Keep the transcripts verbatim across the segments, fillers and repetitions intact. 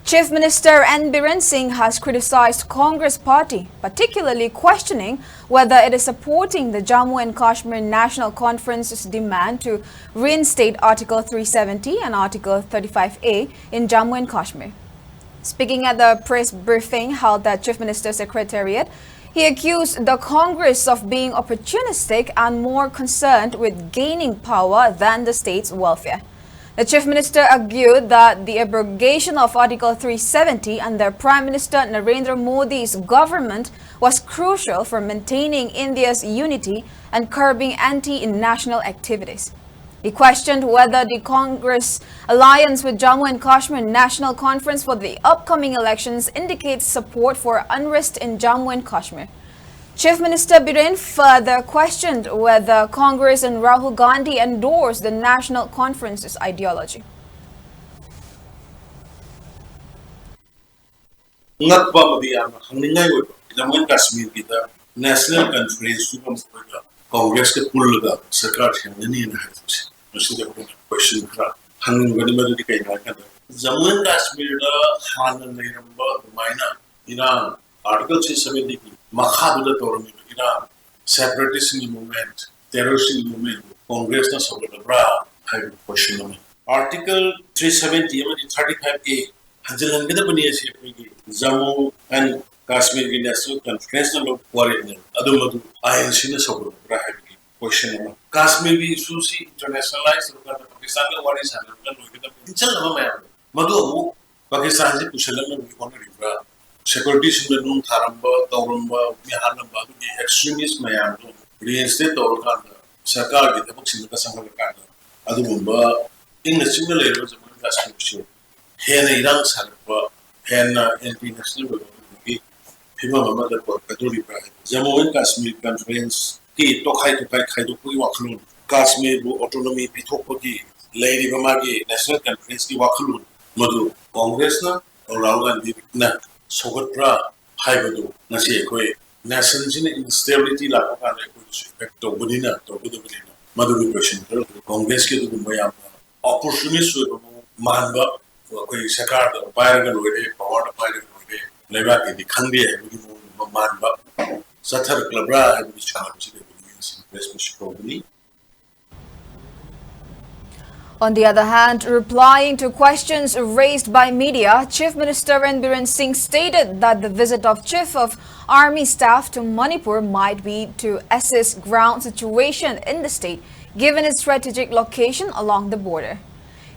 Chief Minister N Biren Singh has criticized Congress party, particularly questioning whether it is supporting the Jammu and Kashmir National Conference's demand to reinstate Article three seventy and Article thirty-five A in Jammu and Kashmir. Speaking at the press briefing held at Chief Minister's Secretariat, he accused the Congress of being opportunistic and more concerned with gaining power than the state's welfare. The Chief Minister argued that the abrogation of Article three seventy under Prime Minister Narendra Modi's government was crucial for maintaining India's unity and curbing anti-national activities. He questioned whether the Congress alliance with Jammu and Kashmir National Conference for the upcoming elections indicates support for unrest in Jammu and Kashmir. Chief Minister Biren further questioned whether Congress and Rahul Gandhi endorse the National Conference's ideology. ꯉꯛꯄ ꯑꯃꯗꯤ ꯌꯥꯝꯅ ꯍꯪꯅꯤꯡꯉꯥꯏ ꯑꯣꯏꯕ, Jammu and ꯀꯥꯁꯃꯤꯔꯒꯤꯗ national ꯀꯟꯐꯔꯦꯟꯁꯇꯨꯒ ꯃꯈꯣꯏꯒ ꯀꯣꯡꯒ꯭ꯔꯦꯁꯀ ꯄꯨꯜꯂꯒ ꯁꯔꯀꯥꯔ ꯁꯦꯝꯒꯅꯤꯅ ꯍꯥꯏꯔꯛꯄꯁꯦ, ꯃꯁꯤꯗ ꯑꯩꯈꯣꯏꯅ ꯀꯣꯏꯁꯟ ꯈꯔ ꯍꯪꯅꯤꯡꯕꯅꯤ꯫ ꯃꯗꯨꯗꯤ ꯀꯩꯅꯣ ꯍꯥꯏꯀꯥꯟꯗ, ꯖꯃꯨ ꯑꯦꯟ ꯀꯥꯁꯃꯤꯔꯗ ꯍꯥꯟꯅ ꯂꯩꯔꯝꯕ ꯑꯗꯨꯃꯥꯏꯅ ꯏꯔꯥꯡ ꯑꯥꯔꯇꯤꯀꯜ ꯊ꯭ꯔꯤ ꯁꯚꯦꯟꯇꯤꯒꯤ ꯃꯈꯥꯗꯨꯗ ꯇꯧꯔꯝꯃꯤꯕ ꯏꯔꯥꯡ, ꯁꯦꯄꯔꯦꯇꯤꯁꯁꯤꯡꯒꯤ ꯃꯨꯚꯃꯦꯟꯠ, ꯇꯦꯔꯣꯔꯤꯁꯁꯤꯡꯒꯤ ꯃꯨꯚꯃꯦꯟꯠ ꯀꯣꯡꯒ꯭ꯔꯦꯁꯅ ꯁꯧꯒꯠꯂꯕ꯭ꯔꯥ ꯍꯥꯏꯕ ꯀꯣꯏꯁꯟ ꯑꯃ꯫ ꯑꯥꯔꯇꯤꯀꯜ ꯊ꯭ꯔꯤ ꯁꯚꯦꯟꯇꯤ ꯑꯃꯗꯤ ꯊꯥꯔꯇꯤ ꯐꯥꯏꯚ ꯑꯦ ꯍꯟꯖꯤꯜꯍꯟꯒꯗꯕꯅꯤ ꯑꯁꯤ ꯑꯩꯈꯣꯏꯒꯤ ꯖꯃꯨ ꯑꯦꯟ ꯀꯥꯁꯃꯤꯔꯒꯤ ꯅꯦꯁꯅꯦꯜ ꯀꯟꯐꯔꯦꯟꯁꯅ ꯂꯧꯕ ꯋꯥꯔꯦꯞꯅꯦ꯫ ꯑꯗꯨ ꯃꯗꯨ ꯑꯥꯏ ꯑꯦꯟ ꯁꯤꯅ ꯁꯧꯒꯠꯂꯛꯄ꯭ꯔꯥ ꯍꯥꯏꯕꯒꯤ ꯀꯣꯏꯁꯟ ꯑꯃ꯫ ꯀꯥꯁꯃꯤꯔꯒꯤ ꯏꯁꯨꯁꯤ ꯏꯟꯇꯔꯅꯦꯁꯅꯦꯂꯥꯏꯁ ꯇꯧꯔꯀꯥꯟꯗ ꯄꯥꯀꯤꯁꯇꯥꯟꯒ ꯋꯥꯔꯤ ꯁꯥꯟꯅꯔꯒ ꯂꯣꯏꯒꯗꯕ ꯏꯟꯁꯤꯜꯂꯕ ꯃꯌꯥꯝꯗꯣ, ꯃꯗꯨ ꯑꯃꯨꯛ ꯄꯥꯀꯤꯁꯇꯥꯟꯁꯤ ꯄꯨꯁꯤꯜꯂꯛꯅꯕꯒꯤ ꯍꯣꯠꯅꯔꯤꯕ꯭ꯔꯥ? ꯁꯦꯀ꯭ꯌꯨꯔꯤꯇꯤꯁꯤꯡꯅ ꯅꯨꯡ ꯊꯥꯔꯝꯕ, ꯇꯧꯔꯝꯕ, ꯃꯤ ꯍꯥꯠꯂꯝꯕ ꯑꯗꯨꯒꯤ ꯑꯦꯛꯁꯇ꯭ꯔꯤꯃꯤꯁ ꯃꯌꯥꯝꯗꯣ ꯔꯤꯏꯟꯁꯇꯦꯠ ꯇꯧꯔꯀꯥꯟꯗ ꯁꯔꯀꯥꯔꯒꯤ ꯊꯕꯛꯁꯤꯡꯗꯒ ꯆꯪꯍꯜꯂꯀꯥꯟꯗ ꯑꯗꯨꯒꯨꯝꯕ ꯏꯪꯅ ꯆꯤꯛꯅ ꯂꯩꯔꯕ ꯖꯃꯨ ꯑꯦꯟ ꯀꯥꯁꯃꯤꯔꯁꯨ ꯍꯦꯟꯅ ꯏꯔꯥꯡ ꯁꯥꯒꯠꯄ, ꯍꯦꯟꯅ ꯑꯦꯟꯇꯤ ꯅꯦꯁꯅꯦꯜ ꯑꯣꯏꯕ ꯑꯗꯨꯒꯨꯝꯕꯒꯤ ꯐꯤꯕꯝ ꯑꯃꯗ ꯄꯨꯔꯛꯀꯗꯧꯔꯤꯕ꯭ꯔꯥ ꯍꯥꯏꯕ꯫ ꯖꯃꯨ ꯑꯦꯟ ꯀꯥꯁꯃꯤꯔ ꯀꯟꯐꯔꯦꯟꯁꯀꯤ ꯇꯣꯈꯥꯏ ꯇꯣꯈꯥꯏ ꯈꯥꯏꯗꯣꯛꯄꯒꯤ ꯋꯥꯈꯜꯂꯣꯟ, ꯀꯥꯁꯃꯤꯔꯕꯨ ꯑꯣꯇꯣꯅꯣꯃꯤ ꯄꯤꯊꯣꯛꯄꯒꯤ ꯂꯩꯔꯤꯕ ꯃꯥꯒꯤ ꯅꯦꯁꯅꯦꯜ ꯀꯟꯐꯔꯦꯟꯁꯀꯤ ꯋꯥꯈꯜꯂꯣꯟ ꯃꯗꯨ ꯀꯣꯡꯒ꯭ꯔꯦꯁꯅ ꯔꯥꯍꯨꯜ ꯒꯥꯟꯙꯤꯅ ꯁꯧꯒꯠꯄ꯭ꯔꯥ ꯍꯥꯏꯕꯗꯨ ꯉꯁꯤ ꯑꯩꯈꯣꯏ ꯅꯦꯁꯟꯁꯤꯅ ꯏꯟꯁꯇꯦꯕꯤꯂꯤꯇꯤ ꯂꯥꯛꯄ ꯀꯥꯟꯗ ꯑꯩꯈꯣꯏꯗꯁꯨ ꯏꯐꯦꯛ ꯇꯧꯕꯅꯤꯅ, ꯇꯧꯒꯗꯕꯅꯤꯅ ꯃꯗꯨꯒꯤ ꯀꯣꯏꯁꯟ ꯈꯔ ꯀꯣꯡꯒ꯭ꯔꯦꯁꯀꯤ ꯑꯗꯨꯒꯨꯝꯕ ꯌꯥꯝꯅ ꯑꯣꯄꯣꯔꯆꯨꯅꯤꯁ ꯑꯣꯏꯕ ꯃꯑꯣꯡ ꯃꯥꯟꯕ ꯑꯩꯈꯣꯏ ꯁꯔꯀꯥꯔꯗ ꯄꯥꯏꯔꯒ ꯂꯣꯏꯔꯦ, ꯄꯋꯥꯔꯗ ꯄꯥꯏꯔꯒ ꯂꯣꯏꯔꯦ, ꯂꯩꯕꯥꯛꯀꯤꯗꯤ ꯈꯪꯗꯦ ꯍꯥꯏꯕꯒꯤ ꯃꯑꯣꯡ ꯑꯃ ꯃꯥꯟꯕ ꯆꯠꯊꯔꯛꯂꯕ꯭ꯔꯥ ꯍꯥꯏꯕꯒꯤ ꯆꯥꯡ ꯑꯁꯤꯗ ꯑꯩꯈꯣꯏ ꯉꯁꯤ press ꯃꯤꯠꯁꯤ ꯀꯧꯕꯅꯤ꯫ On the other hand, replying to questions raised by media, Chief Minister N Biren Singh stated that the visit of Chief of Army Staff to Manipur might be to assess ground situation in the state, given its strategic location along the border.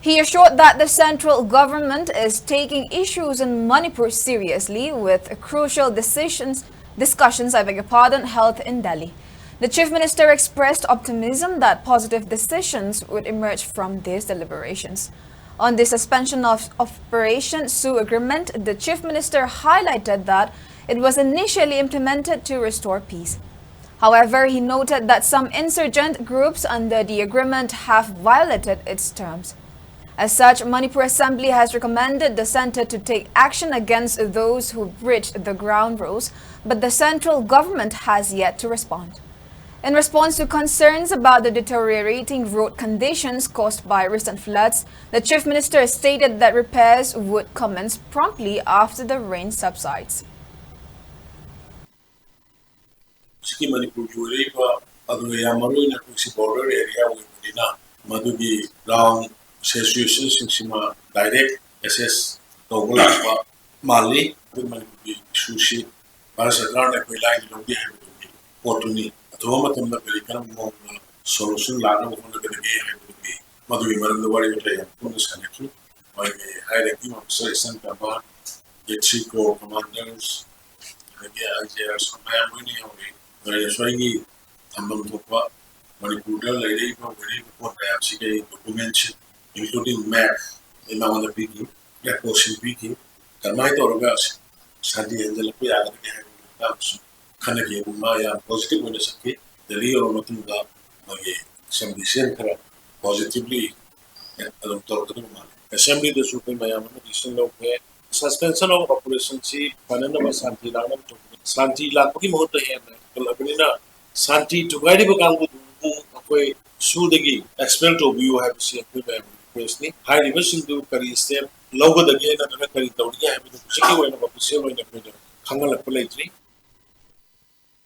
He assured that the central government is taking issues in Manipur seriously, with crucial decisions, discussions, I beg your pardon, held in Delhi. The Chief Minister expressed optimism that positive decisions would emerge from these deliberations. On the suspension of Operation Sue agreement, the Chief Minister highlighted that it was initially implemented to restore peace. However, he noted that some insurgent groups under the agreement have violated its terms. As such, Manipur Assembly has recommended the centre to take action against those who breach the ground rules, but the central government has yet to respond. In response to concerns about the deteriorating road conditions caused by recent floods, the Chief Minister stated that repairs would commence promptly after the rain subsides. ꯍꯧꯖꯤꯛꯀꯤ ꯃꯅꯤꯄꯨꯔꯒꯤ ꯑꯣꯏꯔꯛꯏꯕ, ꯑꯗꯨꯒ ꯌꯥꯝ ꯃꯔꯨ ꯑꯣꯏꯅ ꯑꯩꯈꯣꯏꯁꯤ border area ꯑꯣꯏꯕꯅꯤꯅ, ꯃꯗꯨꯒꯤ ground ꯁꯤꯆꯨꯋꯦꯁꯟꯁꯤꯡꯁꯤꯃ direct access ꯇꯧꯕ ꯂꯥꯛꯄ ꯃꯥꯜꯂꯤ꯫ ꯑꯩꯈꯣꯏ ꯃꯅꯤꯄꯨꯔꯒꯤ ꯏꯁꯨꯁꯤ ꯚꯥꯔꯠ ꯁꯔꯀꯥꯔꯅ ꯑꯩꯈꯣꯏ ꯂꯥꯏꯅ ꯂꯧꯗꯦ ꯍꯥꯏꯕꯗꯨꯒꯤ ꯄꯣꯠꯇꯨꯅꯤ꯫ ꯑꯊꯨꯕ ꯃꯇꯝꯗ ꯀꯔꯤ ꯀꯔꯝꯕ ꯃꯑꯣꯡꯗ ꯁꯣꯂꯨꯁꯟ ꯂꯥꯛꯅꯕ ꯍꯣꯠꯅꯒꯗꯒꯦ ꯍꯥꯏꯕꯗꯨꯒꯤ, ꯃꯗꯨꯒꯤ ꯃꯔꯝꯗ ꯋꯥꯔꯤ ꯋꯥꯇꯥꯏ ꯌꯥꯝ ꯀꯨꯞꯅ ꯁꯥꯟꯅꯈꯤ꯫ ꯃꯣꯏꯒꯤ ꯍꯥꯏꯔꯤꯕ ꯑꯣꯐꯤꯁꯔ ꯏꯆꯟ ꯀꯃꯥꯟ, ꯊ꯭ꯔꯤ ꯀꯣꯔ ꯀꯃꯥꯟꯗꯔꯁ, ꯑꯗꯒꯤ ꯑꯥꯏ ꯖꯤ ꯑꯥꯔ ꯃꯌꯥꯝ ꯂꯣꯏꯅ ꯌꯥꯎꯔꯤ꯫ ꯉꯁꯥꯏꯒꯤ ꯊꯝꯐꯝ ꯊꯣꯛꯄ ꯃꯅꯤꯄꯨꯔꯗ ꯂꯩꯔꯛꯏꯕ ꯑꯣꯏꯔꯛꯏꯕ ꯄꯣꯠ ꯃꯌꯥꯝꯁꯤꯒꯤ ꯗꯣꯀꯨꯃꯦꯟꯁꯤꯡ, including map, ꯑꯩ ꯃꯉꯣꯟꯗ ꯄꯤꯈꯤ, ꯔꯦꯀꯣꯔꯠꯁꯤꯡ ꯄꯤꯈꯤ꯫ ꯀꯃꯥꯏꯅ ꯇꯧꯔꯒ ꯁꯥꯟꯇꯤ ꯍꯟꯖꯤꯜꯂꯛꯄ ꯌꯥꯒꯗꯒꯦ ꯍꯥꯏꯕꯒꯤ ꯃꯇꯥꯡꯗꯁꯨ ꯈꯟꯅꯈꯤ꯫ ꯑꯗꯨ ꯃꯥ ꯌꯥꯝ ꯄꯣꯖꯤꯇꯤꯚ ꯑꯣꯏꯅ ꯆꯠꯈꯤ꯫ ꯗꯦꯜꯂꯤ ꯌꯧꯔꯕ ꯃꯇꯨꯡꯗ ꯃꯣꯏꯒꯤ ꯑꯦꯁꯦꯝꯕ꯭ꯂꯤꯁꯤꯅ ꯈꯔ ꯄꯣꯖꯤꯇꯤꯚꯂꯤ ꯑꯗꯨꯝ ꯇꯧꯔꯛꯀꯗꯕ ꯃꯥꯜꯂꯤ꯫ ꯑꯦꯁꯦꯝꯕ꯭ꯂꯤꯗꯁꯨ ꯑꯩꯈꯣꯏ ꯃꯌꯥꯝ ꯑꯃ ꯗꯤꯁꯤꯖꯟ ꯂꯧꯈ꯭ꯔꯦ꯫ ꯁꯁꯄꯦꯟꯁꯟ ꯑꯣꯐ ꯑꯣꯄꯔꯦꯁꯟꯁꯤ ꯐꯅꯅꯕ ꯁꯥꯟꯇꯤ ꯂꯥꯛꯅꯕ ꯇꯧꯕꯅꯤ꯫ ꯁꯥꯟꯇꯤ ꯂꯥꯛꯄꯒꯤ ꯃꯍꯨꯠꯇ ꯍꯦꯟꯅ ꯍꯦꯟꯒꯠꯂꯛꯄꯅꯤꯅ, ꯁꯥꯟꯇꯤ ꯊꯨꯒꯥꯏꯔꯤꯕ ꯀꯥꯡꯕꯨꯗꯨꯕꯨ ꯑꯩꯈꯣꯏ ꯁꯨꯗꯒꯤ ꯑꯦꯛꯁꯄꯦꯜ ꯇꯧꯕꯤꯌꯨ ꯍꯥꯏꯕꯁꯤ ꯑꯩꯈꯣꯏ ꯃꯌꯥꯝꯒꯤ ꯔꯤꯀ꯭ꯋꯦꯁꯅꯤ꯫ ꯍꯥꯏꯔꯤꯕꯁꯤꯡꯗꯨ ꯀꯔꯤ ꯁ꯭ꯇꯦꯞ ꯂꯧꯒꯗꯒꯦ ꯅꯠꯇ꯭ꯔꯒ ꯀꯔꯤ ꯇꯧꯔꯤꯒꯦ ꯍꯥꯏꯕꯗꯨ ꯍꯧꯖꯤꯛꯀꯤ ꯑꯣꯏꯅ ꯑꯣꯐꯤꯁꯤꯌꯦꯜ ꯑꯣꯏꯅ ꯑꯩꯈꯣꯏꯅ ꯈꯪꯍꯜꯂꯛꯄ ꯂꯩꯇ꯭ꯔꯤ꯫